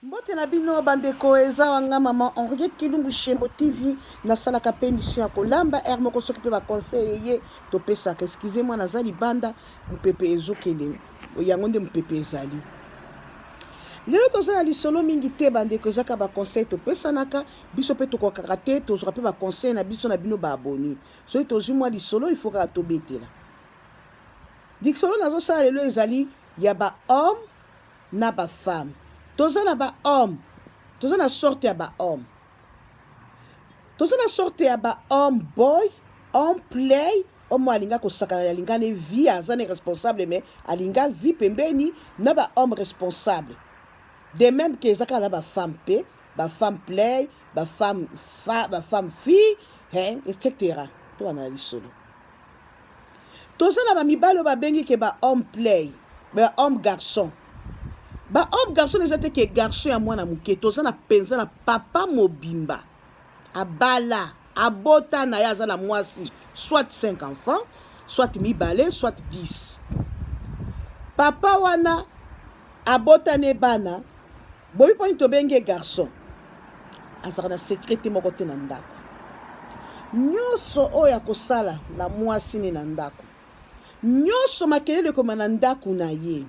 Mbote na bino bandeko, eza wanga mama Henriette Kilumbu Shembo TV. Nasalaka pe émission ya kolamba heure moko soki pe ba conseil eye topesaka. Excusez moi, naza libanda, mopepe ezokende, yango nde mopepe ezali. Lelo toza na lisolo mingi te bandeko, ezaka ba conseil topesanaka biso pe tokokaka te, tozwaka pe ba conseil na biso na bino ba abonné. Soki tozwi mwa lisolo, il faut kaka tobetela. Lisolo nazosala lelo ezali ya ba homme na ba femme. Toza na ba homme, toza na sorte ya ba homme, toza na sorte ya ba homme boy, homme play, homme oyo alinga kosakana, alinga ne vie, aza ne responsable mais alinga vie pembeni, na ba homme responsable. De même que eza kaka na ba femme pe, ba femme play, ba femme fa, ba femme fille, hein, etc. Tobanda na lisolo. Toza na ba mibali oyo babengi ke ba homme play, ba homme garçon. Ba homme garçon eza te ke garçon ya mwana moke, toza na penza na papa mobimba abala, abota na ye, aza na mwasi, soit 5 enfants, soit mibale, soit 10. Papa wana abota ne bana, boyi poni tobengi ye garçon, azalaka na secret te moko te na ndako. Nyonso oyo akosala na mwasi ne na ndako, nyonso makelele ekoma na ndako na ye,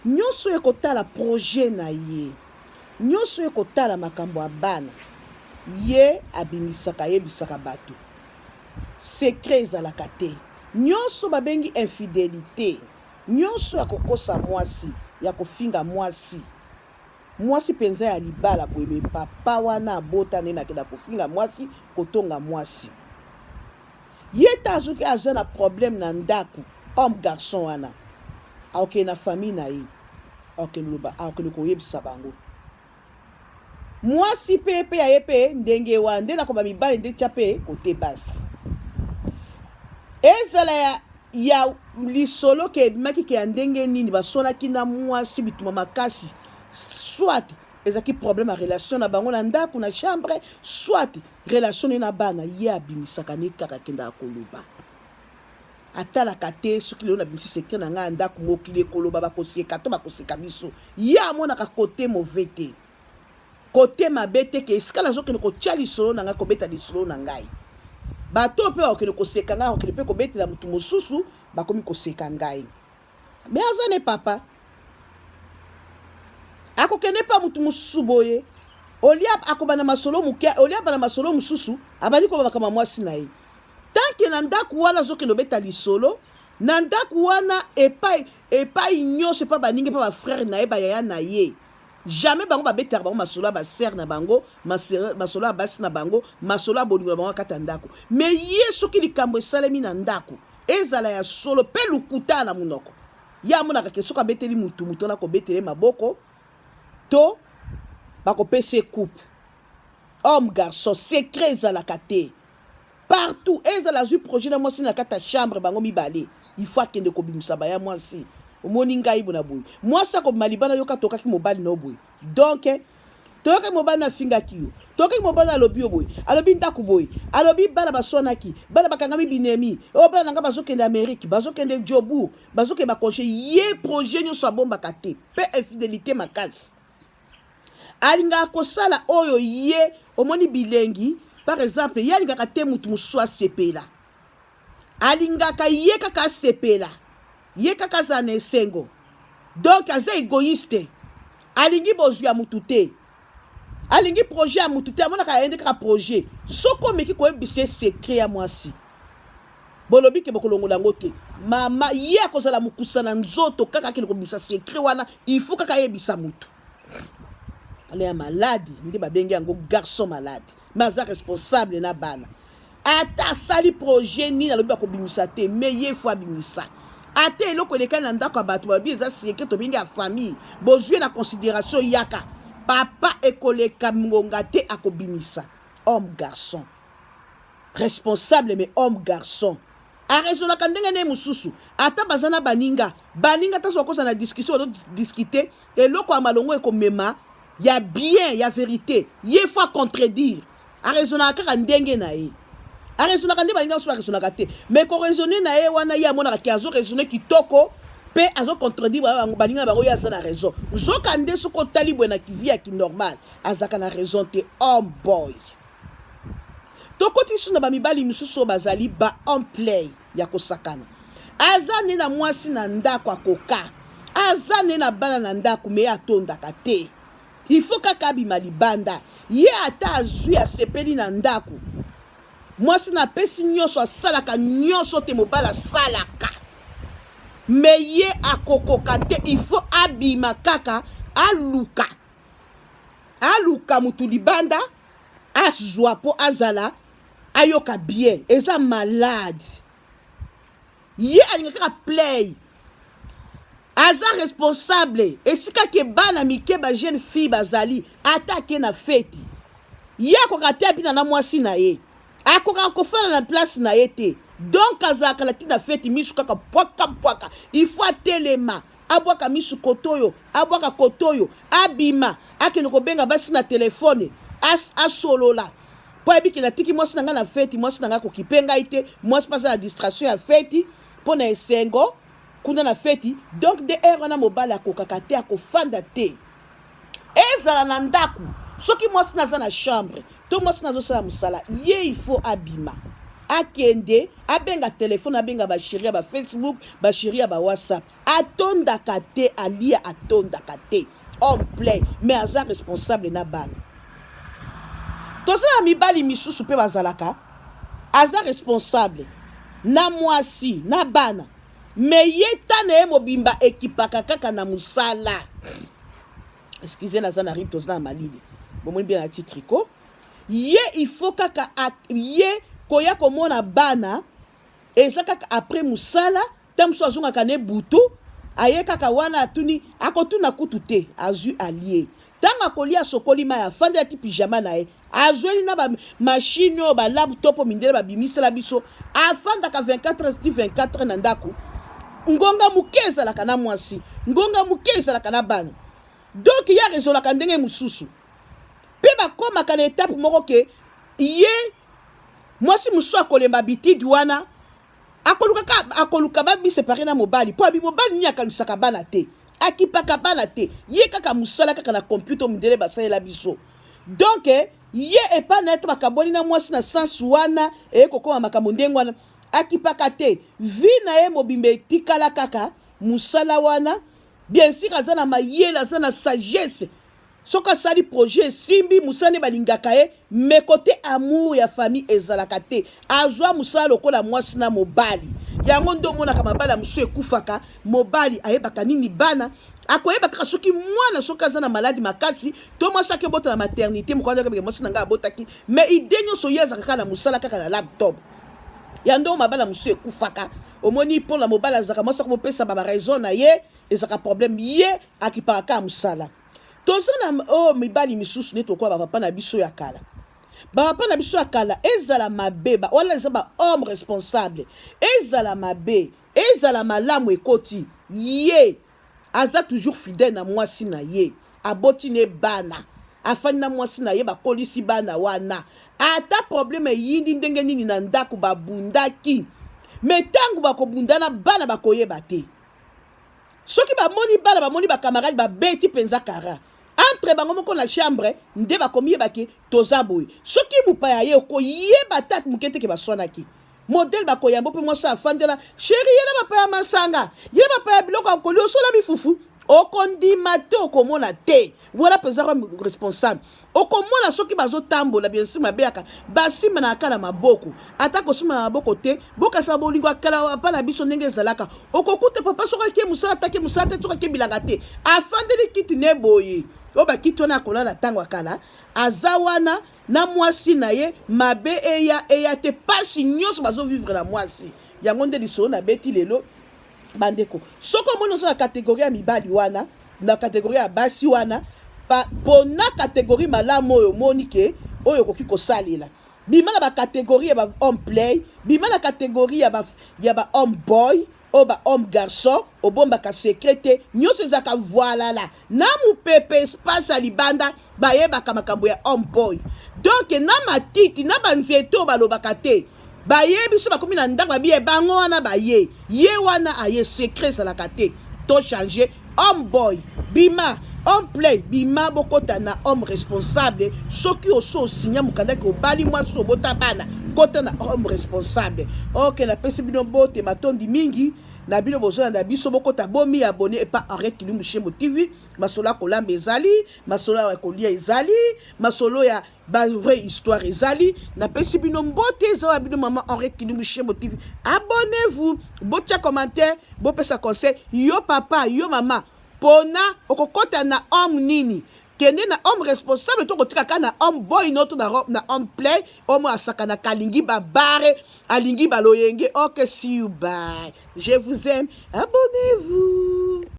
nyonso oyo ekotala projet na ye, nyonso oyo ekotala makambo ya bana, ye abimisaka, ayebisaka bato. Secret ezalaka te. Nyonso babengi infidelite, nyonso ya kokosa mwasi, ya kofinga mwasi, mwasi penza ya libala boye, mais papa wana abota na ye, akenda kofinga mwasi, kotonga mwasi. Ye ta soki aza na problème na ndako, homme garçon wana akokende na famille na ye, akokende loba, akokende koyebisa bango. Mwasi pe pe ya ye pe ndenge wana nde nakoba mibali nde tia pe kote basi. Ezala ya ya lisolo ke ebimaki ke ya ndenge nini baswanaki na mwasi bituma makasi, soit ezalaki problème ya relation na bango na ndako na chambre, soit relation ne na bana, ye abimisaka ne kaka akendaka koloba. Atalaka te soki lelo nabimisi secret na ngai ya ndako, mokili ekoloba, bakoseka to bakoseka biso. Ye amonaka cote mauvais te, cote mabe te ke esika nazokende kotia lisolo na ngai, kobeta lisolo na ngai, bato oyo mpe bakokende koseka ngai, bakokende mpe kobetela moto mosusu, bakomi koseka ngai. Mais aza ne papa, akokende mpe moto mosusu boye, olia akobanda masolo moke, olia abanda masolo mosusu, abandi koloba makambo ya mwasi na ye. Tant que na ndaku wana azokende obeta lisolo na ndaku wana epai epai nyonso epai baninga epai ba frère na ye ba yaya na ye, jamais bango babetaka bango masolo ya ba sœur na bango, masolo ya basi na bango, masolo ya bolingo na bango na kati ya ndako. Mais ye soki likambo esalemi na ndako, ezala ya solo pe lokuta na monoko, ye amonaka ke soki abeteli mutu, mutu wana akobetela ye maboko to bakopesa ye coupe. Homme garçon, secret ezalaka te. Partout ezala azui projet na mwasi na kati ya chambre bango mibale, il faut akende kobimisa baya mwasi. Omoni ngai bona boye, mwasi akobima libanda, yoka tokaki mobali na yo boye, donc toyokaki mobali na afingaki yo, toyokaki mobali na alobi yo boye, alobi ndako boye, alobi bana baswanaki, bana bakangami binemi, oyo bana na ngai bazokende Amerique, bazokende Joburg, bazokende ba congé. Ye projet nyonso abombaka te, pe infidelité makasi. Alingaka kosala oyo ye omoni bilengi, par exemple ye alingaka te mutu mosusu asepela, alingaka ye kaka asepela, ye kaka azala na esengo, donc aza egoïste, alingi bozwi ya mutu te, alingi projet ya mutu te, amonaka ye nde kaka projet. Soki omeki koyebisa ye secret ya mwasi, bolobi ke bokolongola yango te, mama ye akozala mokusa na nzoto kaka akende kobimisa secret wana, il faut kaka ayebisa mutu. Ale ya maladi nde babengi yango garçon malade, mais aza responsable na bana. Ata asali projet nini alobi bakobimisa te, mais ye faut abimisa. Ata eloko elekani na ndako ya bato, balobi eza secret, tobengi ya famille, bozwi na considération, yaka papa ekoleka ngonga te akobimisa. Homme garçon responsable, mais homme garçon araisonnaka ndenge ne mosusu. Ata baza na baninga, baninga ntanso bakoza na discussion, bazodiscute eloko ya malongo ekomema ya bien ya verité, ye faut contredire. Araisonnaka kaka ndenge na ye, araisonnaka nde baninga mosusu baraisonnaka te, mais koraisonne na ye wana, ye amonaka ke azo raisonne kitoko. mpe azo contredire baninga na bango, ye aza na raison. Nzoka nde soki otali boye na vie ya kinormal, azalaka na raison te, homme boy. Tokoti lisusu na bamibali misusu oyo bazali ba homme play ya kosakana. Aza nde na mwasi na ndako, akoka, aza nde na bana na ndako, me ye atondaka te. Il faut kaka abima libanda. Ye ata azwi, asepeli na ndako, mwasi na apesi nyonso, asalaka nyonso te mobali asalaka, me ye akokoka te. Il faut abima kaka, aluka, aluka mutu libanda, azwa mpo azala ayoka bien. Eza malade. Ye alinga kaka play. Aza responsable esika ke bana mike, ba jeune fille bazali. Ata ake na feti, ye akoka te abina na mwasi na ye, akokaka kofanda na place na ye te. Donc azalaka na ntina feti, misu kaka pwaka pwaka. Il faut atelema, abwaka misu koto oyo, abwaka koto oyo, abima, akende kobenga basi na telefone, asolola, mpo ayebi ke natiki mwasi na ngai na feti, mwasi na ngai akokipe ngai te. Mwasi mpe aza na distraction ya feti mpo na esengo kuna na feti. Donc de heure wana mobali akokaka te, akofanda te. Ezala na ndako, soki mwasi na aza na chambre to mwasi na azosala mosala, ye il faut abima, akende abenga telefone, abenga bachéri ya baFacebook, bachéri ya baWhatsApp. Atondaka te, alia atondaka te, homme play, mais aza responsable na bana. Toza na mibali misusu mpe bazalaka, aza responsable na mwasi na bana, me ye ta na ye mobimba ekipaka kaka na mosala. Excuse, naza na rhume, toza na malili, bomoni bien nati tricot. Ye il faut kaka ye koya komona bana eza kaka après mosala. Ta mosusu azongaka ne butu, aye kaka wana, atuni, akotuna kutu te, azwi, alie. Ntango akolia, asokoli mai, afandi, alati pyjama na ye, azweli na bamachine oyo, balaptop mindele babimisela biso, afandaka 24 heures ti 24 heures na ndako. Ngonga moke ezalaka na mwasi, ngonga moke ezalaka na bana. Donc ye arezolaka ndenge mosusu mpe bakomaka na etape moko ke ye mwasi mosusu akolemba habitude wana, akoluka ka akoluka babiséparer na mobali, mpo abi mobali nini akanisaka bana te, akipaka bana te, ye kaka mosala, kaka na computer mindele basalela biso. Donc ye epai na ye to bakabwani na mwasi na sens wana, eye kokóma makambo ndenge wana, akipaka te. Vie na ye mobimba etikala kaka mosala wana. Bien sûr aza na mayele, aza na sagesse. Soki asali projet esimbi, mosala nde balingaka ye, mais côté amour ya famille ezalaka te. Azwa mosala lokola mwasi na mobali. Yango nde omonaka mabala mosusu ekufaka. Mobali ayebaka nini bana, akoyeba kaka soki mwana, soki aza na maladi makasi to mwasi akebota na maternité. Mokolo akebeke mwasi na ngai abotaki, mais idée nyonso ye azalaka kaka na mosala, kaka na laptop. Ya ndongo mabala mosusu ekufaka. Omoni, mpona mobali azalaka, mwasi akomopesa baraison na ye, ezalaka problème. Ye akipaka kaka mosala. Toza na oyo mibali misusu neti lokola bapapa na biso ya kala. Bapapa na biso ya kala, ezala mabe wana eza bahomme responsable, ezala mabe, ezala malamu, ekoti ye, aza toujours fidèle na mwasi na ye. Aboti ne bana, afandi na mwasi na ye, bakolisi bana wana. Ata problème eyindi ndenge nini na ndako, babundaki, me ntango bakobundana, bana bakoyeba te. Soki bamoni bana, bamoni bacamarade babeti mpenza kara entre bango moko na chambre, nde bakomiyebaki toza boye. Soki mopaya ye, okoyeba ta moke teke baswanaki. Modele bakoyamba mpe mwasi afandela chéri ye na bapaya masanga, ye bapaya biloko ya kolia, osola mifufu, okondima te, okomona te. Wana mpenza responsable. Okomona soki bazotambola, bien sûr mabeyaka, basimbanaka na maboko, ata kosimba na maboko te. Bokasa bolingo ya kala papa na biso ndenge ezalaka. Okokuta papa soki ake mosala, atake mosala te, soki ake bilanga te, afandeli kiti ne boye, oyo bakiti wana akolala ntango ya kala, aza wana na mwasi na ye. Mabe eya eya te, pasi nyonso bazovivre na mwasi. Yango nde lisolo nabeti lelo, bandeko. Soki omoni oza na catégorie ya mibali wana, na catégorie ya basi wana, pona catégorie malamu oyo omoni ke oyo okoki kosalela. Bima na bacatégorie ya bahomme play, bima na catégorie ya ba homme boy, oyo ba homme garçon obombaka secret te, nyonso ezalaka voilala na mopepe, espace ya libanda bayebaka makambo ya homme boy. Donc na matiti na banzete oyo balobaka te, bayebi so bakomi na ndako, babiye bango wana, baye ye wana aye, secret ezalaka te. To changer homme boy, bima homme play, bima bokota na homme responsable. Soki oso osinya mokanda ke obali mwasi, obota bana, kota na homme responsable. Ok, napesi bino bote, matondi mingi na bino bozolanda biso. Bokota, bomi abonner epa Henriette Kilumbu Shembo TV. Masolo ya kolamba ezali, masolo ya kolia ezali, masolo ya ba vraie histoire ezali. Napesi bino mbote, eza wa bino mama Henriette Kilumbu Shembo TV. Abonnez-vous, botia commentaire, bopesa conseil. Yo papa, yo mama, pona okokɔta na homme nini? Kende na homme responsable to kotika kaka na homme boy no to na homme play, homme asakanaka, alingi babare, alingi baloyenge. Ok, see you, bye, je vous aime, abonnez-vous.